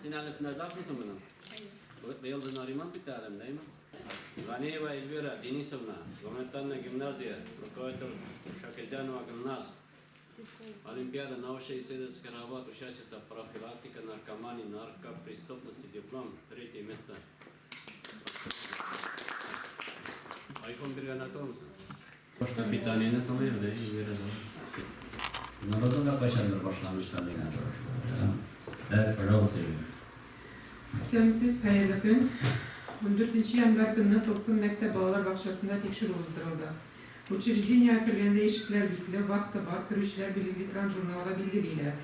Син әле төнәзәсмесең моның? Әйе. Быел безнең ремонт бит әле, әйеме? Ганиева Эльвира Денисовна, гуманитарная гимназия, руководитель Шакирзянова Гөлназ. Олимпиада научно-исследовательских работ, участница профилактика наркомании, наркопреступности, диплом, третье место. Айфон биргән атамсың? Башта питаниене тыңлыйбыз, да, Эльвира, да. Народу да кайчандыр башлангычлар дигән тора. Так, пожалуйста, Эльвира. Исәнмесез, хәерле көн. 14 январь көнне Тылсым мәктәп балалар бакчасында тикшерү уздырылды. Учреждениегә кергәндә ишекләр бикле, вахта бар, керүчеләр билгеле торган журналга билгелиләр.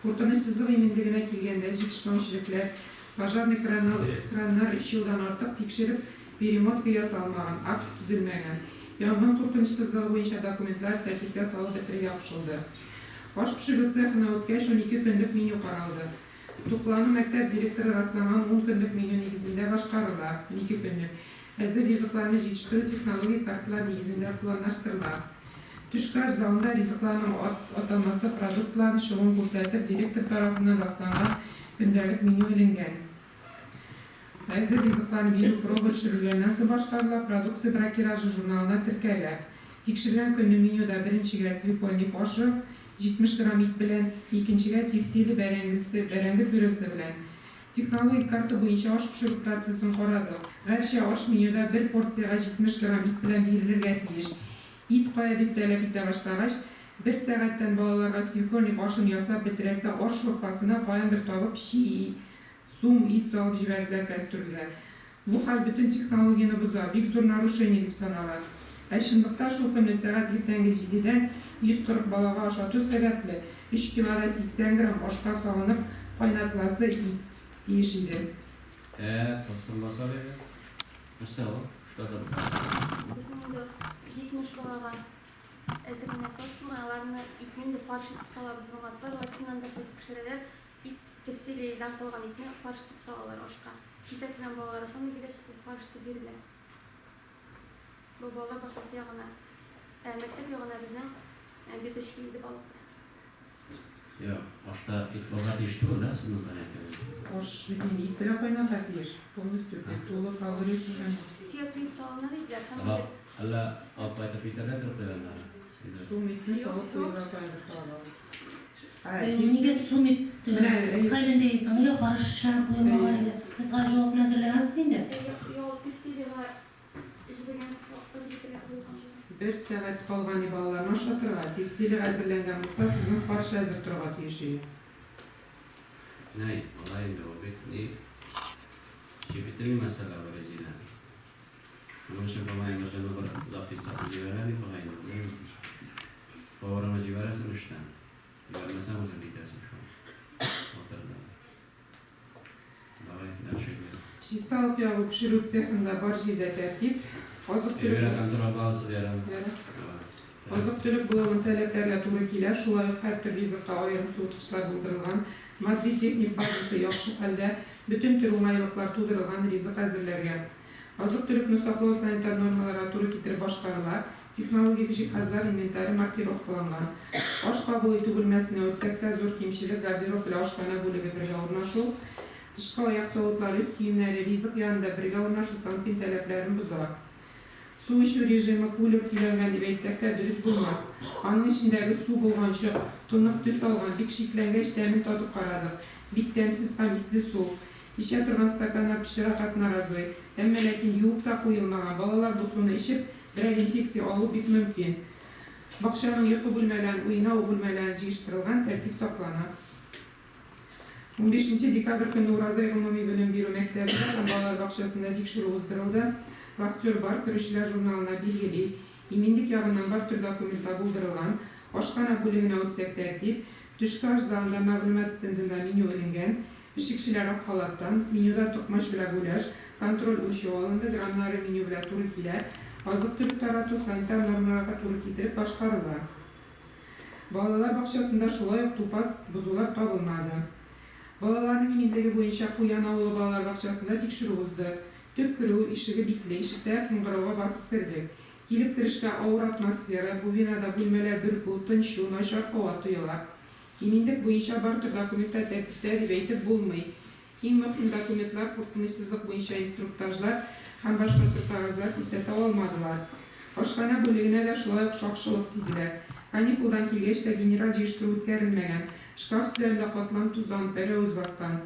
Куркынычсызлык иминлегенә килгәндә, җитешмәүчелекләр, пожарный краннар өч елдан артык тикшереп, перемотка ясалмаган, акт төзелмәгән. Янгын куркынычсызлыгы буенча документлар тәртипкә салып бетерергә кушылды. Аш пешерү цехына үткәч, 12 көнлек меню каралды. Туклану мәктәп директоры раслаган ун көнлек меню нигезендә башкарыла, 12 көнлек. Әзер ризыкларны җитештерү технологик карталар нигезендә планлаштырыла. Төшке аш залында ризыкларның ат атамасы, продуктларның чыгуын күрсәтеп, директор тарафыннан расланган көндәлек меню эленгән. Әзер ризыкларны бирү проба төшерелгәннән соң башкарыла, продукция бракиражы журналына теркәлә. Тикшергән көнне менюда беренчегә свекольник ашы, 70 грамм ит белән, икенчегә тефтели бәрәңгесе, бәрәңге пюресы белән. Технологик карта буенча аш пешерү процессын карадык. Гәрчә аш менюда бер порциягә 70 грамм ит белән бирелергә тиеш. Ит кая дип таләп итә башлагач, бер сәгатьтән балаларга свекольник ашын ясап бетерәсе аш шурпасына каяндыр табып чи сум ит салып җибәрделәр кәстрүлгә. Бу хәл бөтен технологияне боза, бик зур нарушение дип санала. Ә чынлыкта шул көнне сәгать иртәнге җидедән 140 балага ашату сәбәпле, өч кило да 80 грамм ашка салынып кайнатыласы ит тиеш иде. Ә, тылсым басар иде. Нәрсә ул? Что за. Безнең инде 70 балага әзерләнәсе аш булган, аларны итне инде фарш итеп салабыз. Моңа алар чыннан да шулай итеп пешерәләр. Ит тефтелидан калган итне фарш итеп салалар ашка. Кисәк белән балалар ашамый дигәч, ул фарш итеп бирелә. Бу балалар бакчасы ягына, ә мәктәп ягына безнең биточки иде балык белән. Юк, ашта ит булырга тиеш түгел, да, сумның понятие. Аш бит инде ит белән кайнарга тиеш. Полностью тулы калориясе белән. Сөякле ит салына диделәр һәм инде. Әллә алып кайтып итәргә торып куйганнар? Сум итне салып куелган кайбер табак. Нигә сум ит хәлендә инсан, нигә фарш шәреп куелмаган иде? Сез хәзер җавапны әзерләгәнсез инде. Бер сәгать калган и балаларны ашатырга, тефтелига әзерләнгән булса, сезнең фарш әзер торырга тиеш иде. Нәй, алай инде ул бит ни, щепетильный мәсьәлә бу, Резилә. Моның өчен, по-моему, җаны бер озак тик җибәргән дип була инде, беләсеңме? Поварыңа җибәрәсең эштән. Җибәрмәсәң, үзең китәсең шул. Утырды. Давай, дальше идем. Чисталык ягу пешерү цехында бар җирдә тәртип. Азык-төлек. Эльвира контора баласы ярым. Азык-төлек блогын таләпләргә туры килә, шулай ук һәр төр ризыкка аерым суыткычлар булдырылган, матди-техник базасы яхшы хәлдә, бөтен төр уңайлыклар тудырылган ризык әзерләргә. Азык-төлекне саклау санитар нормаларга туры китереп башкарыла, технологик җиһазлар инвентаре маркировкаланган. Аш кабул итү бүлмәсенә үтсәк тә, зур кимчелек, гардероб белән ашханә бүлеге бергә урнашу, тышкы аяк савытлары, өс киемнәре, ризык янында бергә урнашу СанПин таләпләрен боза. Су эчү режимы кулер көйләнгән дип әйтсәк тә, дөрес булмас. Аның эчендәге су болганчык, тонык төс алган, бик шикләнгәч, тәмен татып карадык. Бик тәмсез һәм исле су. Эчә торган стаканнар пычрак одноразовый. Әмма ләкин юып та куелмаган. Балалар бу суны эчеп, берәр инфекция алу бик мөмкин. Бакчаның йокы бүлмәләрен, уйнау бүлмәләрен җыештырылган, тәртип саклана. Унбишенче декабрь көнне Уразай гомуми белем бирү мәктәбендә һәм балалар бакчасында тикшерү уздырылды. Вахтер бар, керүчеләр журналына билгели. Иминлек ягыннан бар төр документ та булдырылган. Ашханә бүлегенә үтсәк, тәртип. Төшке аш залында мәгълүмат стендында меню эленгән. Пешекчеләр ак халаттан, менюда токмач белә гуляш, контроль үлчәү алынды, граммнары меню белә туры килә. Азык-төлек тарату санитар нормаларга туры китереп башкарыла. Балалар бакчасында шулай ук тупас бозулар табылмады. Балаларның иминлеге буенча Куян авылы балалар бакчасында тикшерү узды. Төп керү ишеге бикле, ишектә кыңгырауга басып кердек. Килеп керешкә авыр атмосфера, бу бинада бүлмәләр бөркү, тынчу, начар һава тоела. Иминлек буенча бар төр документ та тәртиптә дип әйтеп булмый. Иң мөһим документлар, куркынычсызлык буенча инструктажлар һәм башка төр кәгазьләр күрсәтә алмадылар. Ашханә бүлегенә дә шулай ук шакшылык сизелә. Каникулдан килгәч тә генераль җыештыру үткәрелмәгән. Шкаф өсләрендә катлам тузан, пәрәвез баскан.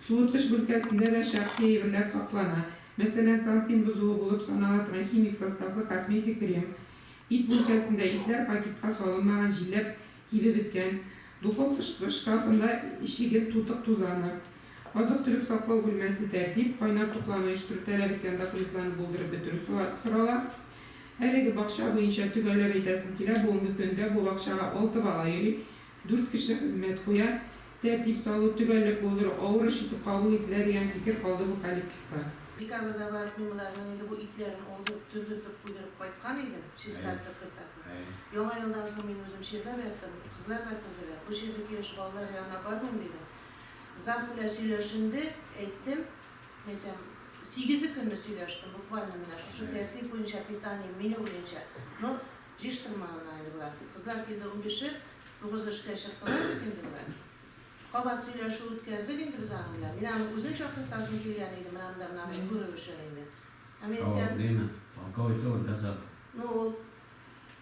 Суыткыч бүлкәсендә дә шәхси әйберләр саклана. Мәсәлән, СанПин бозуы булып санала торган химик составлы косметик крем. Ит бүлкәсендә итләр пакетка салынмаган, җилләп, кибеп беткән. Духовка шкафында эче гел тутык тузаны. Азык-төлек саклау бүлмәсе тәртип, кайнар туклану оештыру таләп иткән документларны булдырып бетерү сорала. Әлеге бакча буенча төгәлләп әйтәсем килә, бүгенге көндә бу бакчага алты бала йөри, дүрт кеше хезмәт куя. Тәртип салу, төгәллек булдыру авыр эш итеп кабул ителә дигән фикер калды бу коллективта. Декабрьдә барып мин боларның инде бу итләрен алдырып, төрдертеп куйдырып кайткан идем, чистартып бер тапкыр. Яңа елдан соң мин үзем чирләп яттым, кызлар да керделәр. Бу чирле килеш балалар янына бармыйм дидем. Зав белән сөйләшенде, әйттем, мәйтәм, сигезе көнне сөйләштем, буквально менә шушы тәртип буенча, питание, меню буенча. Но җыештырмаганнар инде болар. Кызлар килде унбише, тугызы эшкә чыктылар бит инде болар. Кабат сөйләшү үткәрдек инде без аның белән. Мин аның үзен чакыртасым килгән иде, менә монда менә аны күрер өчен инде. Ә мин әйтәм. Время. Полковой түгел, казак. Ну ул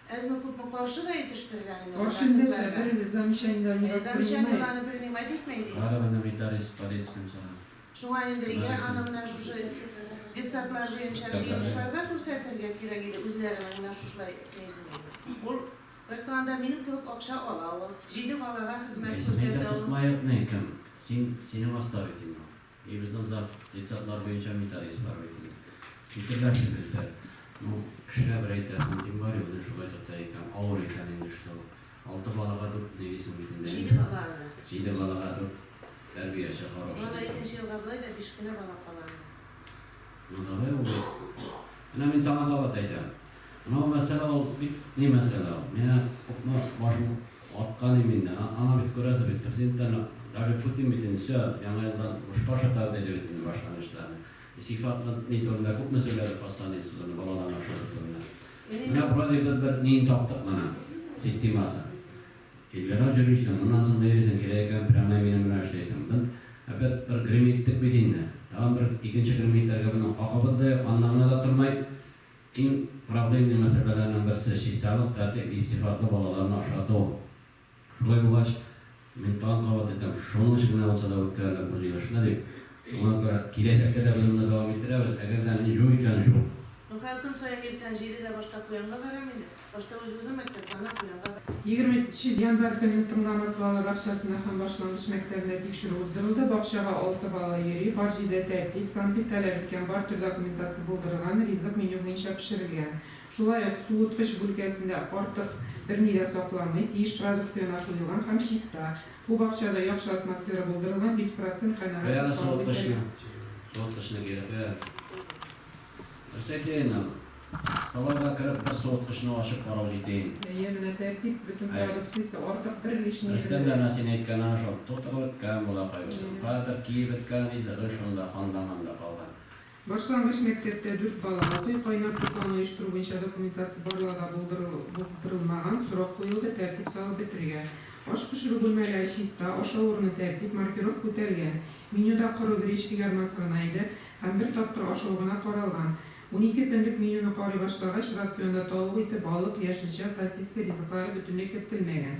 әзме-күпме каршы да итештергән инде Каршы эндәшә, бер замечаниеләр не воспринимает. Замечаниеләрне принимать итмәй ди. Барыбер металлист полицким сага. Шуңа инде я аны менә шушы детсадлар буенча җыелышларда күрсәтергә кирәк иде үзләренең менә шушылай нисен. Ул бер планда минем кебек акча ала ул. Җиде балага хезмәт күрсәтә ул. Тотмаек ни кем? Син синең аста бит инде ул. И безнең зат детсадлар буенча металлист бар бит инде. Китерәләр бездә. Ну, кешегә бер әйтәсең, тем более үзен шулай тота икән, авыр икән инде что. Алты балага дүрт ни дисең бит инде. Җиде бала анда. Җиде балага дүрт тәрбияче хороший. Бала икенче елга болай да биш кенә бала кала анда. Ну давай ул бит. Менә мин тагын кабат әйтәм. Менә ул мәсьәлә ул бит ни мәсьәлә ул. Менә күпме башым аткан инде. Ана бит күрәсез бит президенттан даже Путин бит инде все, яңа елдан бушка ашатабыз диде бит инде башлангычларны. Сифатлы ни турында күпме сөйләде постоянно институтны балаларны ашату турында. Менә вроде без бер нин таптык менә системасы. Эльвира йөрисең, моннан соң да йөрисең, килә икән, прямой минем белән эшләйсең. Без опять бер гремит иттек бит инде. Тагын бер икенче гремит итәргә безнең хакыбыз да юк, аннан гына да тормай. Иң проблемный мәсьәләләрнең берсе чисталык, тәртип и сифатлы балаларны ашату. Шулай булгач, мин тагын кабат әйтәм, шуның өчен генә булса да үткәрелә бу җыелышны дип. Шуңа күрә киләчәктә дә без моны дәвам иттерәбез. Әгәр дә ни юк икән, юк. Ну һәр көн саен иртән җидедә башта Куянга барам инде. Башта үзебезнең мәктәпкә, аннан Куянга. 20 январь көнне Тыңламас балалар бакчасында һәм башлангыч мәктәбендә тикшерү уздырылды. Бакчага алты бала йөри, бар җирдә тәртип, СанПид таләп иткән бар төр документация булдырылган, ризык меню буенча пешерелгән. Шулай ук суыткыч бүлкәсендә артык берни дә сакламый, тиеш продукция гына куелган һәм чиста. Бу бакчада яхшы атмосфера булдырылган, 100 процент канәгать Куй әле дип кабул суыткычны. ителә. Суыткычны кире куй әле. Нәрсә әйтәйен, столовыйга кереп бер суыткычны ачып карау җитә инде. Әйе, менә тәртип, бөтен Әйе. продукциясе артык бер лишний Өстән дә менә син әйткән әнә шул тутыгып беткән була кайберсе. Каядыр киеп беткән ризыгы шунда анда-манда калган. Башлангыч мәктәптә дүрт бала укый. Кайнар туклану оештыру буенча документация барлыгы булдырылмаган, срок куелды, тәртип салып бетерергә. Аш пешерү бүлмәләре чиста, ашау урыны тәртип, маркировка үтәлгән. Менюда коры гречка ярмасы гына иде һәм бер тапкыр ашау гына каралган. 12 көнлек менюны карый башлагач, рационда тавык ите, балык, яшелчә, сосиска ризыклары бөтенләй кертелмәгән.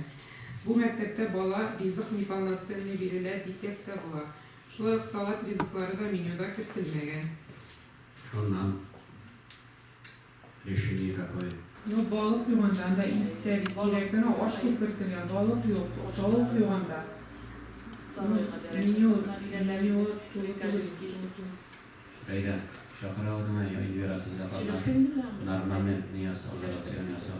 Бу мәктәптә бала ризык неполноценный бирелә дисәк тә була. Шулай ук салат ризыклары да менюда кертелмәгән. Шуннан решение какое? Ну, балык юк анда, анда ит тә бик сирәк кенә, аш күп кертелгән, балык юк, тавык юк анда. Меню тулы түгел. Әйдә, чакыра үзеңә Эльвира син дә катнаш. Нормальный ни ясау, рацион ясау.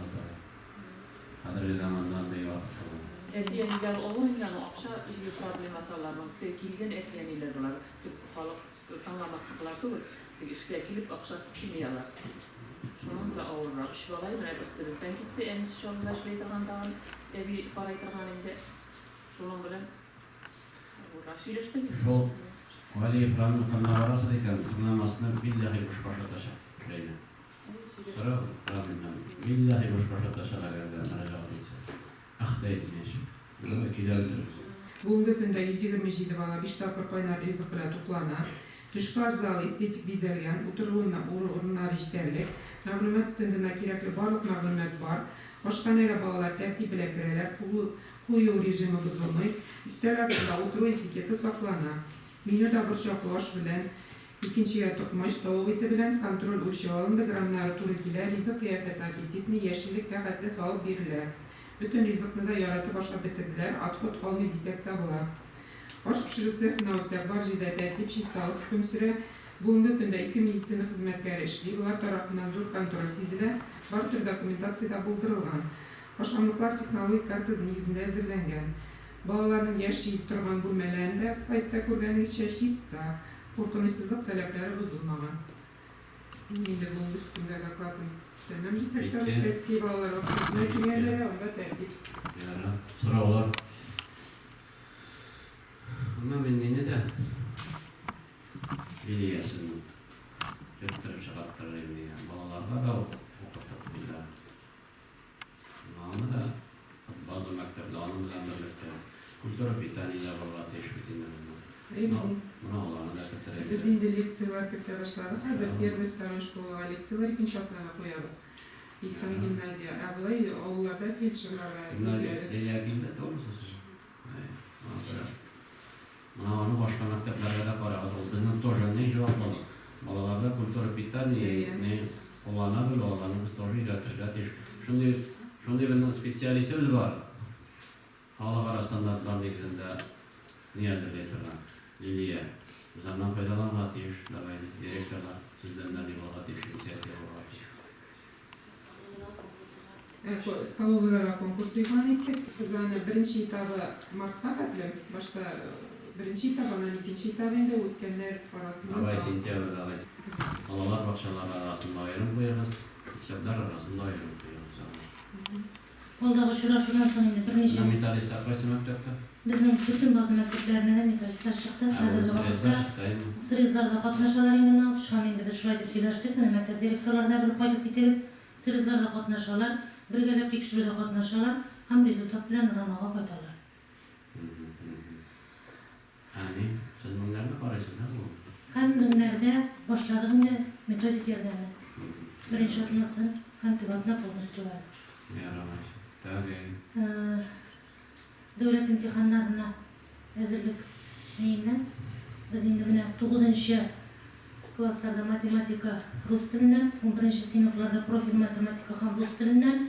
Хәзерге заманда андый вакыт ул. Әти-әниләр авыр инде аны акча җыю проблемасы аларның. Килгән әти-әниләр болар. Төп халык тыңламаслыклар түгел. Тик эшкә килеп акчасыз килми алар. Шуның да авыррак. Өч бала менә берсе бездән китте, әнисе чорында эшли торган тагын әби карый торган инде. Шуның белән авыррак. Сөйләштек. Шул Галиев Рамил кырына барасыз икән, тыңламасны билләһи бушка ашатачак. Рәйнә. Сора Рамилнән. Билләһи бушка ашатачак әгәр дә мөрәҗәгать итсә. Ах да әйтмәячәк. Килә бетерегез. Бүгенге көндә 127 бала 5 тапкыр кайнар ризык белән туклана. Төшке аш залы эстетик бизәлгән, утыру урыннары җитәрлек. Мәгълүмат стендына кирәкле барлык мәгълүмат бар. Ашханәгә балалар тәртип белән керәләр, кул кую режимы бозылмый. Өстәл артында утыру этикеты саклана. Менюда борчаклы аш белән, икенчегә токмач, тавык ите белән, контроль үлчәү алынды, граммнары туры килә, ризык кыяфәте аппетитный, яшеллеккә хәтле салып бирелә. Бөтен ризыкны да яратып ашап бетерделәр, отход калмый дисәк тә була. Аш пешерү цехына үтсәк, бар җирдә тәртип, чисталык хөкем сөрә. Бүгенге көндә ике медицина хезмәткәре эшли, болар тарафыннан зур контроль сизелә, бар төр документация дә булдырылган. Ашамлыклар технологик карта нигезендә әзерләнгән. Балаларның яши торган бүлмәләрендә, слайдта күргәнегезчә, чиста, куркынычсызлык таләпләре бозылмаган. Мин инде бүгенге көнгә докладым тәмам дисәк тә, Бетте. Бәскәй балалар бакчасына килгәндә дә анда тәртип. Ярар. Сораулар. Ана мин мине дә Лилиясен йөрттереп чыгарттырыр идем. Балаларга да укытып куйды. Аны да база мәктәптә аның белән берлектә культура питания дә булырга тиеш бит инде. Без Менә аларны да китерә. Без инде лекцияләр кертә башладык. Хәзер первый, второй школага лекцияләр икенче атнада куябыз. Һәм гимназия. Ә болай авылларда фельдшерларга Кемнәр билгеләре. Лилия килде, түгелме? Менә аны башка мәктәпләргә дә карагыз. Ул безнең тоже не җаваплылык. Балаларда культура питания не куллана белү, аларны без тоже өйрәтергә тиеш. Шундый шундый безнең специалистыбыз бар. Халыкара стандартлар нигезендә ни әзерли торган Лилия. Без аннан файдаланырга тиеш. Давай, директорлар, сездән дә ни булырга тиеш, инициатива булырга тиеш. Столовыйларга конкурс игълан иттек. Без аны беренче этабы мартка хәтле, башта беренче этап, аннан икенче этап инде үткәннәр арасында. Давай сентябрьдә давай. Балалар бакчалары арасында аерым куегыз, мәктәпләр арасында аерым куегыз. Алдагы очрашудан соң инде берничә Менә методистлар кайсы мәктәптә? Безнең бөтен база мәктәпләренә дә методистлар чыкты. Ә, Хәзерге срезлар вакытта чыкты, әйме? срезларда катнашалар инде менә һәм инде без шулай дип сөйләштек. Менә мәктәп директорларына белеп кайтып китегез. Срезларда катнашалар, бергәләп тикшерүдә катнашалар һәм результат белән РОНОга кайталар. Әни, сез меңнәрне карыйсыз, ә бу? Һәм меңнәрдә башладык инде методик ярдәмне. Беренче атнасын һәм теге атна полностью әле. Ярамай. Так, Дәүләт имтиханнарына әзерлек нейеннән без инде менә 9 классларда математика рус теленнән, 11 сыйныфларда профиль математика һәм рус теленнән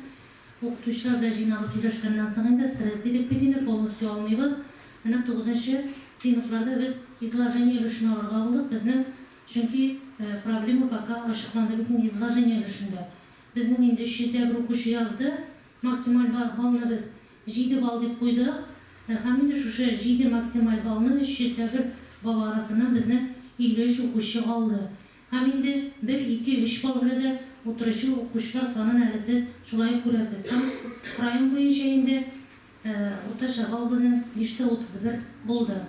укытучылар белән җыйналып сөйләшкәннән соң инде срез дидек бит инде, полностью алмыйбыз. Менә 9 сыйныфларда без изложение өлешен алырга булдык. Безнең чөнки проблема пока ачыкланды бит инде изложение өлешендә. Безнең инде 301 укучы язды. Максималь баллны без 7 балл дип куйдык. Һәм инде шушы 7 максималь баллны 301 бала арасыннан безнең 53 укучы алды. Һәм инде 1, 2, 3 балл белән дә утыручы укучылар санын әле сез шулай күрәсез. Һәм район буенча инде уртача балл безнең 5.31 булды.